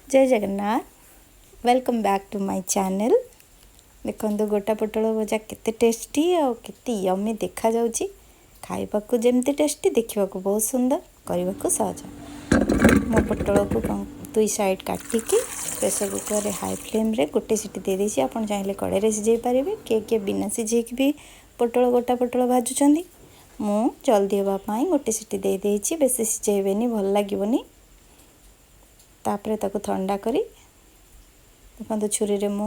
Jay Jagannath, welcome back to my channel। ଦେଖନ୍ତୁ, ଗୋଟା ପୋଟଳ ଭଜା କେତେ ଟେଷ୍ଟି ଆଉ କେତେ ୟମି ଦେଖାଯାଉଛି। ଖାଇବାକୁ ଯେମିତି ଟେଷ୍ଟି, ଦେଖିବାକୁ ବହୁତ ସୁନ୍ଦର, କରିବାକୁ ସହଜ। ମୁଁ ପୋଟଳକୁ ଦୁଇ ସାଇଡ଼୍ କାଟିକି ପ୍ରେସର୍ କୁକର୍ରେ ହାଇ ଫ୍ଲେମ୍ରେ ଗୋଟେ ସିଟି ଦେଇଦେଇଛି। ଆପଣ ଚାହିଁଲେ କଡ଼େଇରେ ସିଝେଇ ପାରିବେ। କିଏ କିଏ ବିନା ସିଝେଇକି ବି ପୋଟଳ, ଗୋଟା ପୋଟଳ ଭାଜୁଛନ୍ତି। ମୁଁ ଜଲ୍ଦି ହେବା ପାଇଁ ଗୋଟେ ସିଟି ଦେଇଦେଇଛି। ବେଶୀ ସିଝେଇବେନି, ଭଲ ଲାଗିବନି। ତାପରେ ତାକୁ ଥଣ୍ଡା କରି ଦେଖନ୍ତୁ, ଛୁରୀରେ ମୁଁ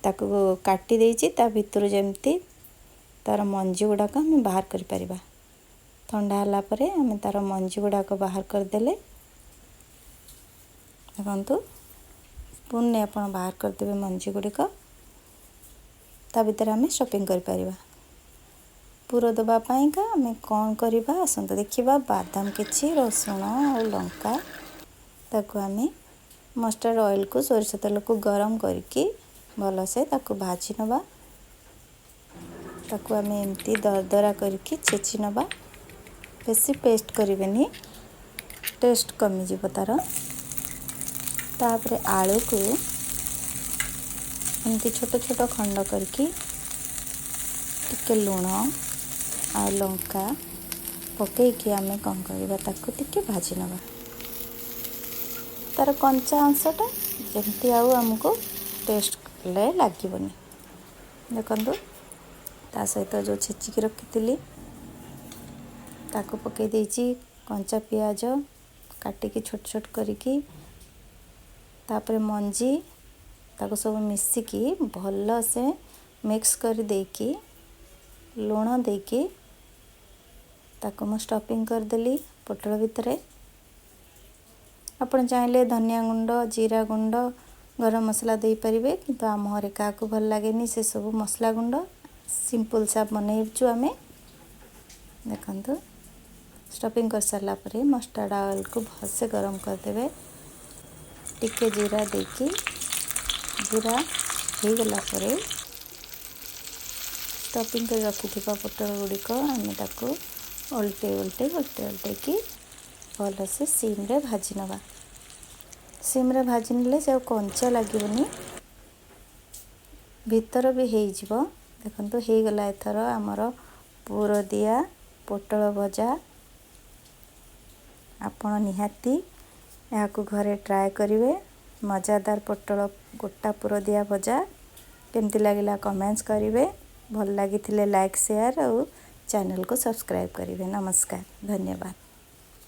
ତାକୁ କାଟି ଦେଇଛି, ତା ଭିତରୁ ଯେମିତି ତା'ର ମଞ୍ଜି ଗୁଡ଼ାକ ଆମେ ବାହାର କରିପାରିବା। ଥଣ୍ଡା ହେଲା ପରେ ଆମେ ତା'ର ମଞ୍ଜି ଗୁଡ଼ାକ ବାହାର କରିଦେଲେ, ଦେଖନ୍ତୁ, ସ୍ପୁନ୍ରେ ଆପଣ ବାହାର କରିଦେବେ ମଞ୍ଜି ଗୁଡ଼ିକ। ତା ଭିତରେ ଆମେ ଷ୍ଟଫିଂ କରିପାରିବା। ପୁର ଦେବା ପାଇଁକା ଆମେ କ'ଣ କରିବା, ଆସନ୍ତୁ ଦେଖିବା। ବାଦାମ କିଛି, ରସୁଣ ଆଉ ଲଙ୍କା, ତାକୁ ଆମେ ମଷ୍ଟାର୍ଡ଼ ଅଏଲ୍କୁ, ସୋରିଷ ତେଲକୁ ଗରମ କରିକି ଭଲସେ ତାକୁ ଭାଜି ନେବା। ତାକୁ ଆମେ ଏମିତି ଦରଦରା କରିକି ଛେଚି ନେବା। ବେଶୀ ପେଷ୍ଟ କରିବେନି, ଟେଷ୍ଟ କମିଯିବ ତା'ର। ତାପରେ ଆଳୁକୁ ଏମିତି ଛୋଟ ଛୋଟ ଖଣ୍ଡ କରିକି ଟିକେ ଲୁଣ ଆଉ ଲଙ୍କା ପକାଇକି ଆମେ କ'ଣ କରିବା, ତାକୁ ଟିକେ ଭାଜି ନେବା। ତା'ର କଞ୍ଚା ଅଂଶଟା ଯେମିତି ଆଉ ଆମକୁ ଟେଷ୍ଟ କଲେ ଲାଗିବନି। ଦେଖନ୍ତୁ, ତା ସହିତ ଯେଉଁ ଛେଚିକି ରଖିଥିଲି, ତାକୁ ପକାଇ ଦେଇଛି। କଞ୍ଚା ପିଆଜ କାଟିକି ଛୋଟ ଛୋଟ କରିକି, ତାପରେ ମଞ୍ଜି, ତାକୁ ସବୁ ମିଶିକି ଭଲସେ ମିକ୍ସ କରିଦେଇକି, ଲୁଣ ଦେଇକି ତାକୁ ମୁଁ ଷ୍ଟଫିଂ କରିଦେଲି ପୋଟଳ ଭିତରେ। ଆପଣ ଚାହିଁଲେ ଧନିଆ ଗୁଣ୍ଡ, ଜିରା ଗୁଣ୍ଡ, ଗରମ ମସଲା ଦେଇପାରିବେ, କିନ୍ତୁ ଆମ ଘରେ କାହାକୁ ଭଲ ଲାଗେନି ସେସବୁ ମସଲା ଗୁଣ୍ଡ। ସିମ୍ପଲ୍ ସା ବନେଇଛୁ ଆମେ। ଦେଖନ୍ତୁ, ଷ୍ଟଫିଂ କରିସାରିଲା ପରେ ମଷ୍ଟାର୍ଡ଼ ଅଏଲ୍କୁ ଭଲସେ ଗରମ କରିଦେବେ। ଟିକେ ଜିରା ଦେଇକି, ଜିରା ହେଇଗଲା ପରେ ଷ୍ଟଫିଂ କରି ରଖିଥିବା ପୋଟଳ ଗୁଡ଼ିକ ଆମେ ତାକୁ ଓଲଟେଇ ଓଲଟେଇ ଓଲଟେଇ ଓଲଟେଇକି ଭଲସେ ସିମ୍ରେ ଭାଜି ନେବା। ସିମ୍ରେ ଭାଜି ନେଲେ ସେ ଆଉ କଞ୍ଚା ଲାଗିବନି, ଭିତର ବି ହେଇଯିବ। ଦେଖନ୍ତୁ, ହେଇଗଲା ଏଥର ଆମର ପୁରଦିଆ ପୋଟଳ ଭଜା। ଆପଣ ନିହାତି ଏହାକୁ ଘରେ ଟ୍ରାଏ କରିବେ। ମଜାଦାର ପୋଟଳ ଗୋଟା ପୁରଦିଆ ଭଜା କେମିତି ଲାଗିଲା, କମେଣ୍ଟସ୍ କରିବେ। ଭଲ ଲାଗିଥିଲେ ଲାଇକ୍, ସେୟାର ଆଉ ଚ୍ୟାନେଲକୁ ସବସ୍କ୍ରାଇବ୍ କରିବେ। ନମସ୍କାର, ଧନ୍ୟବାଦ।